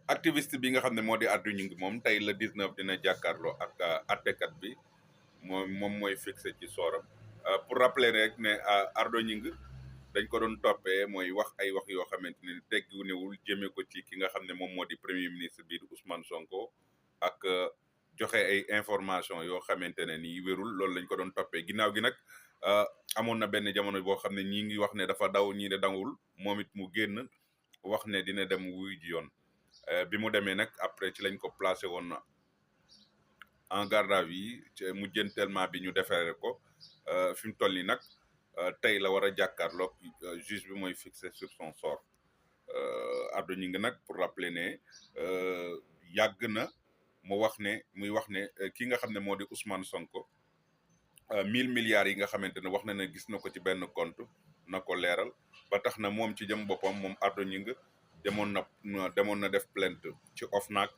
activiste bi nga xam ne moo di Ardo Gningue moom tey le 19 dina jàkkaarloo ak attekat bi moom mooy fixé ci sooram pour rappeler rek ne Ardo Gningue dañ ko doon toppee mooy wax ay wax yoo xamante ne tegginewul jëmee ko ci ki nga xam ne moom moo di premier ministre bii di Ousmane Sonko ak joxe ay information yoo xamante ne nii wérul loolu lañ ko doon toppee ginnaaw gi nag amoon na benn jamono boo xam ne ñii ngi wax ne dafa daw ñii ne dawul moom it mu génn wax ne dina dem wuy ji yoon bi mu demee nag après ci lañ ko placé woon en garde à vue mujjantellement bi ñu defere ko fi mu toll nii nag tey la war a jàkkaarloog juge bi mooy fixé sur son sort Ardo Gningue nag pour rappeler ne yàgg na mu wax ne muy wax ne ki nga xam ne moo di Ousmane Sonko 1000 milliards yi nga xamante ne wax na ne gis na ko ci benn compte na ko leeral ba tax na moom ci jëm boppam moom Ardo Gningue demoon na def plainte ci OFNAC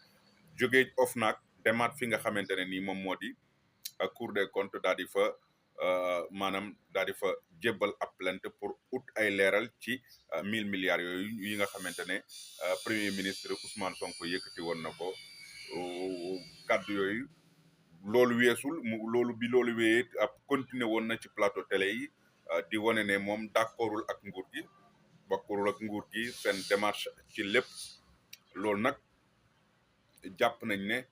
jógee OFNAC demaat fi nga xamante ne nii moom moo di Cour des comptes daal di fa maanaam daal di fa jébbal ab plainte pour ut ay leeral ci 1000 milliards yooyu yi nga xamante ne premier ministre Ousmane Sonko yëkkati woon na ko kàddu yooyu loolu weesul loolu wéyee ab continué woon na ci plateau télé yi di wane ne moom d'accordul ak nguur gi seen démarche ci lépp loolu nag jàpp nañ ne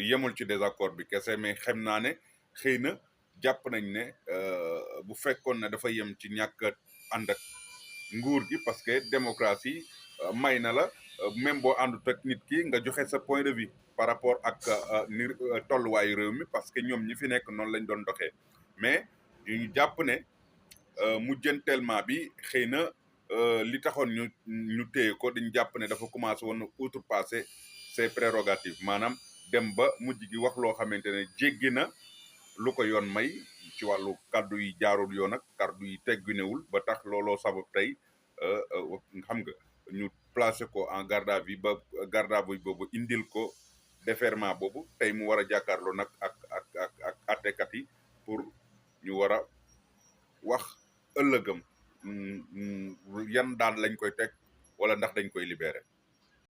yemul ci désaccord bi kese mais xam naa ne xëy na jàpp nañ ne bu fekkoon ne dafa yem ci ñàkk ànd ak nguur gi parce que démocratie may na la même boo àndut ak nit ki nga joxe sa point de vue par rapport ak ni tolluwaayu réew mi parce que ñoom ñi fi nekk noonu lañ doon doxee mais ñu jàpp ne mujjantellement bi xëy na li taxoon ñu téye ko dañ jàpp ne dafa commencé woon outrepasser ses prérogatives maanaam dem ba mujj gi wax loo xamante ne jéggi na lu ko yoon may ci wàllu kàddu yi jaarul yoon ak kàddu yi tegginewul ba tax looloo sabab tey xam nga ñu placé ko en garde à vue ba garde à vue boobu indil ko déferment boobu tey mu war a jàkkaarloo nag ak attekat yi pour ñu war a wax ëllëgam yan daan lañ koy teg wala ndax dañ koy libéré.